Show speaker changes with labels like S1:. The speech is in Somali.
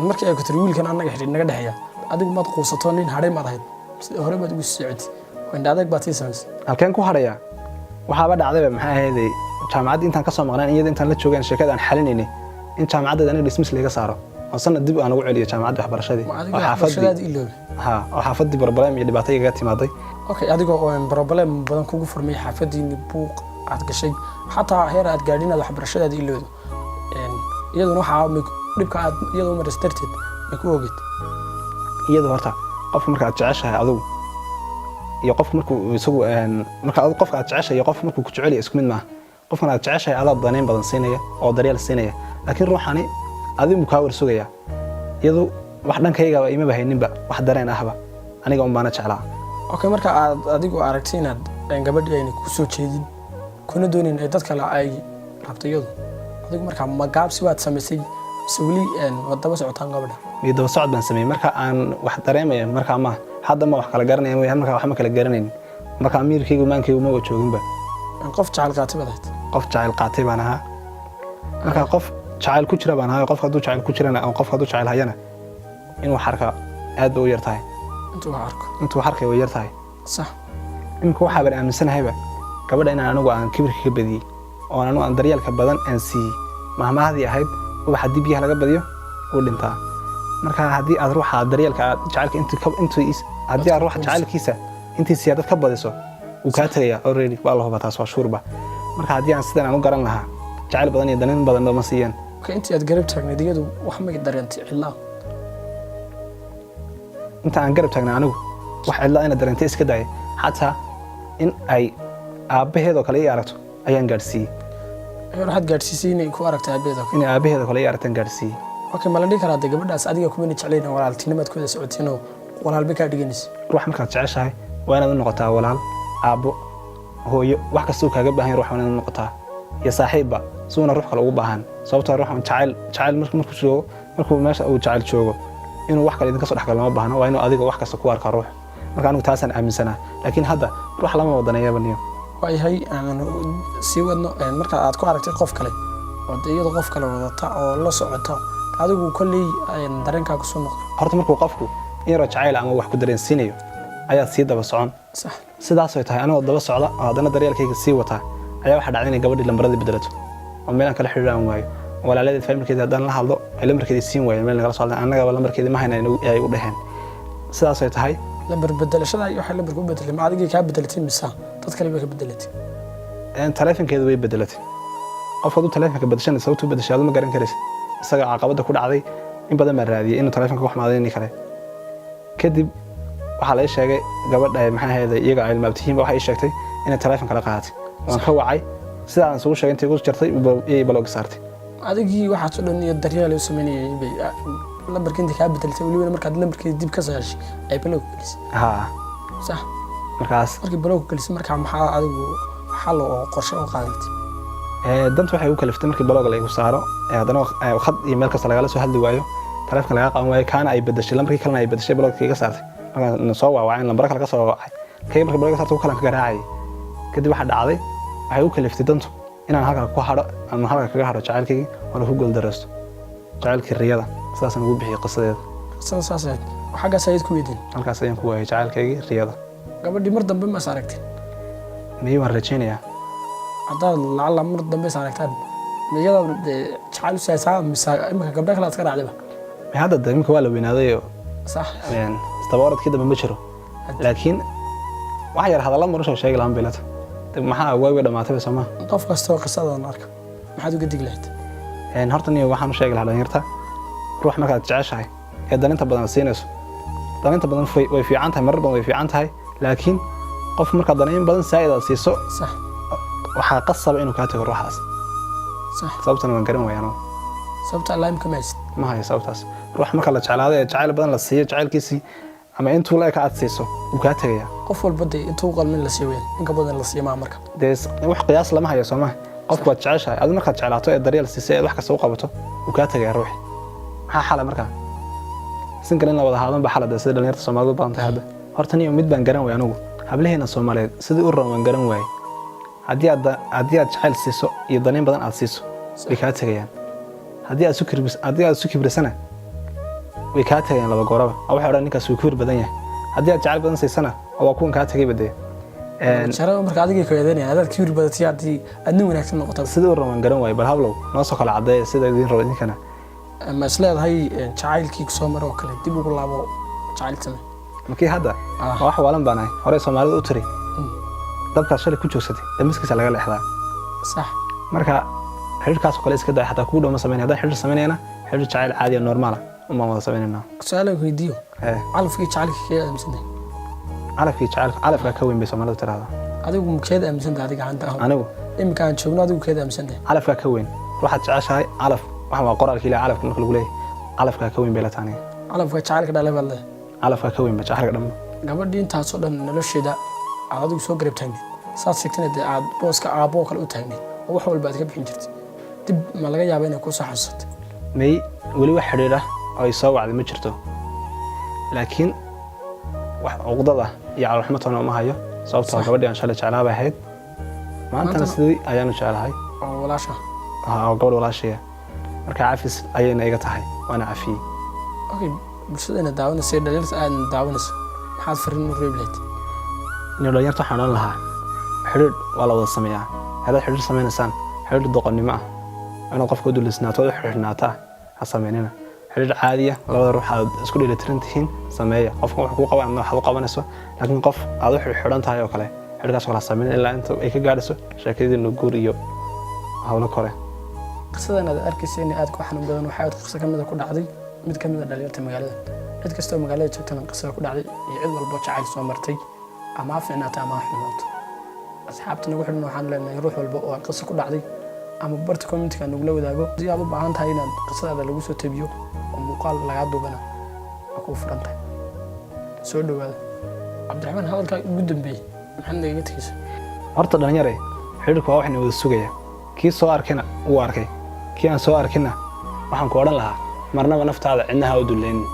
S1: Markii ay ku tiri wiilkan annaga xidhiidh naga dhexeeya, adigu maad quusato, nin hadhay maad ahayd, sida hore baad ugu sii socotay oo indha adag baad sii samaysay?
S2: Halkeen ku hadhayaa? Waxaaba dhacdayba, maxay ahaydey, jaamacaddii intaan ka soo maqnaan, iyada intaan la joogaan, sheekada aan xalinaynay, in jaamacaddeeda aniga dismiss layga saaro oo sanad dib aan ugu celiyo jaamacadda waxbarashadii.
S1: Ma adiga
S2: oo xaafadii
S1: waxbarashadaada iloobay?
S2: Ha, oo xaafadii problem iyo dhibaato igaga timaaday.
S1: Okay, adigoo oo problem badan kugu furmay xaafadiini, buuq aad gashay, xataa heer aad gaadhin inaad waxbarashadaada ilowdo, iyaduna waxaa dhibka aad iyadoo maris darteed may ku ogeed?
S2: Iyada horta qofka marka aad jeceshahay adigu iyo qofka markuu isagu marka adigu qofka aad jeceshahay iyo qofka markuu ku jecel yahay isku mid maaha. Qofkan aad jeceshahay adaa danayn badan siinaya oo daryeel siinaya, laakiin ruuxani adigu kaa war sugaya. Iyadu wax dhankayga imaba hayninba, wax dareen ahba, aniga un baana jeclaa.
S1: Okay, marka aad adigu aragtay inaad gabadhii ayna ku soo jeedin kuna doonin ay dad kale ay rabto iyadu, adigu markaa ma gaabsi waad samaysay mise weli waad daba socotaan gabadha?
S2: Iyo daba socod baan sameeyey marka aan wax dareemaya. Markaa ma hadda ma wax kala garanaya mooye, markaa wax ma kala garanayn. Marka amiirkaygu maankaygu ma jooginba.
S1: Qof jacayl qaatay baad ahayd.
S2: Qof jacayl qaatay baan ahaa. Marka qof jacayl ku jira baan ahaa. Qofka hadduu jacayl ku jirana ama qofka hadduu jacayl hayana, inuu xarka aad bay u yar tahay.
S1: Intuu wax arko.
S2: Intuu xarkay way yar tahay. Iminka waxaa baan aaminsanahayba gabadha inaan anigu aan kibirka ka badiyey oo anigu aan daryeelka badan aan siiyey. Mahmahdii ahayd ubax haddii biyaha laga badiyo wuu dhintaa. Marka haddii aad ruuxa daryeelka aad jacaylka intuu haddii aad ruuxa jacaylkiisa intii siyaadad ka badiso, wuu kaa tegayaa already, waa la hubaa, taas waa shuurba. Marka haddii aan sidan aan u garan lahaa, jacayl badan iyo danin badan ma siiyeen.
S1: Okay, intii aad garab taagnayd iyadu wax may dareentay cidlaa?
S2: Inta aan garab taagnaa anigu, wax cidlaa ina dareentay iska daayay, xataa in ay aabbaheedoo kale ii aragto ayaan gaadhsiiyey.
S1: Heer waxaad gaadhsiisay inay ku aragtay aabaheeda kale?
S2: Inay aabbaheedoo kale ii aragtaan gaadhsiiyey.
S1: Okay, ma la dhihi karaa dee gabadhaas adiga kumana jeclayn, walaaltinimaad ku wada socoteen oo walaalba kaa dhiganaysa?
S2: Ruux markaad jeceshahay waa inaad u noqotaa walaal, aabbo, hooyo, wax kasta uu kaaga baahan yahay ruux waa inaad u noqotaa, iyo saaxiibba, suuna ruux kale ugu baahan. Sababtoo ruux jacayl jacayl markuu joogo, markuu meesha uu jacayl joogo, inuu wax kale idinka soo dhexgalo lama baahno. Waa inuu adiga wax kasta ku arkaa ruux. Marka anigu taasaan aaminsanaa, laakiin hadda ruux lama wadaneeyaba niyo.
S1: Waayahay, aan sii wadno. Marka aad ku aragtay qof kale oo dee iyadu qof kale wadata oo la socota, adigu kolley dareenkaa kusoo noqday?
S2: Horta markuu qofku in yaroo jacayl ama wax ku dareensiinayo ayaad sii daba socon. Sidaasay tahay, anigoo daba socda oo haddana daryeelkayga sii wataa ayaa waxaa dhacday inay gabadhii lambaradii bedelato oo meelaan kala xidhiidho aan waayo. Walaaladeed, familkeedii haddaan la hadlo, ay lambarkeedii siin waayeen, meel nagala soo hadleen, annagaba lambarkeedii ma hayna ay u dhaheen. Sidaasay tahay.
S1: Lambar bedelashada waxay lambarka u bedelatay, ma adigii kaa bedelatay mise dad kale bay ka bedelatay?
S2: Taleefankeedu way bedelatay. Qof hadduu taleefanka bedeshana, sababtuu bedeshay adu ma garan karaysa. Isaga caqabadda ku dhacday in badan baan raadiyey inuu taleefanka ku xumaaday in kale. Kadib waxaa la ii sheegay gabadha, maxay ahayd, iyaga ay ilmaabtihiinba, waxay ii sheegtay inay taleefanka la qaadatay. Waan ka wacay, sidaa aan isugu sheegay intay igu jartay iyay block saartay.
S1: Adigii waxaas oo dhan iyo daryeel u sameynayay bay lambarka intii kaa bedelatay, welibana markaad lambarkeeda dib ka soo heshay ay block gelisay?
S2: Haa. Markaas.
S1: Markii block gelisay, markaa maxaa adigu xal oo qorshe u qaadatay?
S2: Danta waxay u kaliftay markii block la igu saaro, haddana khad iyo meel kasta lagala soo hadli waayo, taleefanka laga qaban waayo, kaana ay bedeshay, lambarkii kalena ay bedeshay, block iga saartay. Markaan soo waawacay, lambaro kale ka soo wacay, kay markii block saartay ku kalan ka garaacayay. Kadib waxaa dhacday, waxay u kaliftay dantu inaan halkaa ku hadho ama halkaa kaga hadho jacaylkaygii oona ku guuldareysto jacaylkii riyada. Sidaasaan ugu bixiyey qisadeeda.
S1: Qisada saas ahayd, xaggaas ayaad ku weydiin?
S2: Halkaas ayaan ku waayay jacaylkaygii riyada.
S1: Gabadhii mar dambe ma is aragteen?
S2: Miyi, waan rajaynayaa.
S1: Haddaad lacala mar dambe is aragtaan, iyada dee jacayl u saysaa mise imika gabdho kale aad ka raacdayba?
S2: Hadda de imika waa la weynaaday oo isdaba orodkii dambe ma jiro, laakiin wax yar hadalla marusha sheegi lahaan bilata maxaa waagi dhamaatayba soomaa.
S1: Qof kastoo qisadan arka maxaad uga dig lahayd?
S2: Horta niyo waxaan u sheegi lahaa dhalinyarta, ruux markaad jeceshahay ee daninta badan siinayso, daninta badan way fiican tahay, marar badan way fiican tahay, laakiin qof markaad danayn badan saa'id aad siiso, waxaa qasaba inuu kaa tago ruuxaas. Sababtana waan garan waaya anugu.
S1: Sababta allaa imka ma haysid?
S2: Ma hayo sababtaas. Ruux marka la jeclaado ee jacayl badan la siiyo, jacaylkiisii ama intuu la eka aad siiso, wuu kaa tegayaa.
S1: Qof walba dee intuu qalmin la siiyo weyn, inka badan la siiyo maa marka.
S2: Dee wax qiyaas lama hayo soomaa. Qofku waad jeceshahay adu, markaad jeclaato ee daryeel siisay ee wax kasta u qabato, wuu kaa tegayaa ruuxi. Maxaa xala markaa? Single in la wada haadan ba xala dee, sida dhalinyarta Soomaalidu u badan tahay hadda. Horta niyo mid baan garan waayay anigu, hablaheena Soomaaliyeed sidii u ran waan garan waayay. Haddii aad jacayl siiso iyo danayn badan aad siiso, way kaa tegayaan. Haddii aad isu kibrisana. Way kaa tagayaan laba gooraba oo waxay odhan, "Ninkaas wuu kibir badan yahay." Haddii aad jacayl badan siisana, oo waa kuwan kaa tagayba dee.
S1: Jarada marka adigay ku eedeynayaan adaad kibir badatay haddii aad nin wanaagsan noqoto.
S2: Sidii u rabaan garan waayo. Bal hablow, noo soo kala caddeeya sida idiin rabo idinkana.
S1: Ma is leedahay jacaylkii kusoo maro oo kale dib ugu laabo, jacayl same?
S2: Makii hadda?
S1: Ah.
S2: Waa wax waalan baan ahay. Horey Soomaalida u tiri, dabkaas shalay ku joogsatay damiskiisa laga leexdaa. Marka xidhiirkaas oo kale iska daa, xataa kugu dhow ma samaynaya. Haddaan xidhiir samaynayana, xidhiir jacayl caadi oo normal ah umaan wada sameynaynaa.
S1: Su-aal aan weydiiyo. Calafkii jacaylkii kee aaminsantahay?
S2: Calafkii jacaylka, calafkaa ka weyn bay Soomaalidu tiraahdaa.
S1: Adigu keed aaminsantahay adiga hanta?
S2: Anigu?
S1: Iminka aan joogno, adigu keed aaminsantahay?
S2: Calafkaa ka weyn. Waxaad jeceshahay calaf, waxaan waa qoraalka Ilaah. Calafka marka lagu leeyahay, calafkaa ka weyn bay la taaniga.
S1: Calafka jacaylka dhalay baad leedahay?
S2: Calafkaa ka weyn ba jacaylka dhanba.
S1: Gabadhii intaasoo dhan nolosheeda aad adigu soo garab taagneyd, saad sheegtana dee aad booska aaboo kale u taagneyd oo wax walba aad ka bixin jirtay, dib ma laga yaaba inay kusoo xasuusatay?
S2: May, weli wax xidhiidh ah oo ay soo wacday ma jirto, laakiin wax cuqdada iyo caloolxumo toona uma hayo, sababtoo ah gabadhii aan shalay jeclaa bay ahayd, maantana sidii ayaanu jeclahay.
S1: Oo walaasha?
S2: Ah, oo gabadh walaashaya. Marka cafis ayayna iga tahay, waana cafiyey.
S1: Okay, bulshadayna daawanaysa iyo dhalinyarta aadna daawanaysa, maxaad fariin u reebi lahayd?
S2: Inuu dhalinyarta waxaan odhan lahaa, xidhiidh waa la wada sameeyaa. Haddaad xidhiidh samaynaysaan, xidhiidh doqonnimo ah inaad qofka u dulisnaato ood u xidhiidhnaato ah ha samaynina. Xidhiidh caadiya, labada ruux aad isku dheelitiran tihiin sameeya. Qofka wuxuu kuu qaban, adna waxaad u qabanayso, laakiin qof aad u xidhan tahay oo kale, xidhiidhkaas oo kale ha samaynin ilaa inta ay ka gaadhayso sheekadiinu guur iyo hawlo kore.
S1: Qisadan aad arkaysa in aad ku xanuun badan waxay aad qiso ka mid a ku dhacday mid ka mid a dhalinyarta magaalada. Cid kastoo magaalada joogtana qisada ku dhacday iyo cid walbo jacayl soo martay, ama ha fiicnaato ama ha xumaato, asxaabta nagu xidhan waxaan leenahay, ruux walba oo aan qiso ku dhacday ama barta commentiga nagula wadaago. Haddii aad u baahan tahay inaad qisadaada lagu soo tabiyo oo muuqaal lagaa duubana, waa kuu furan tahay. Soo dhawaada. Cabdiraxmaan, hadalkaa ugu dambeeyey maxaad nagaga tegeysa?
S2: Horta dhalinyare, xidhiidhku waa waxna wada sugaya. Kii soo arkayna wuu arkay, kii aan soo arkinna waxaan ku odhan lahaa, marnaba naftaada cidnaha u dulleynin.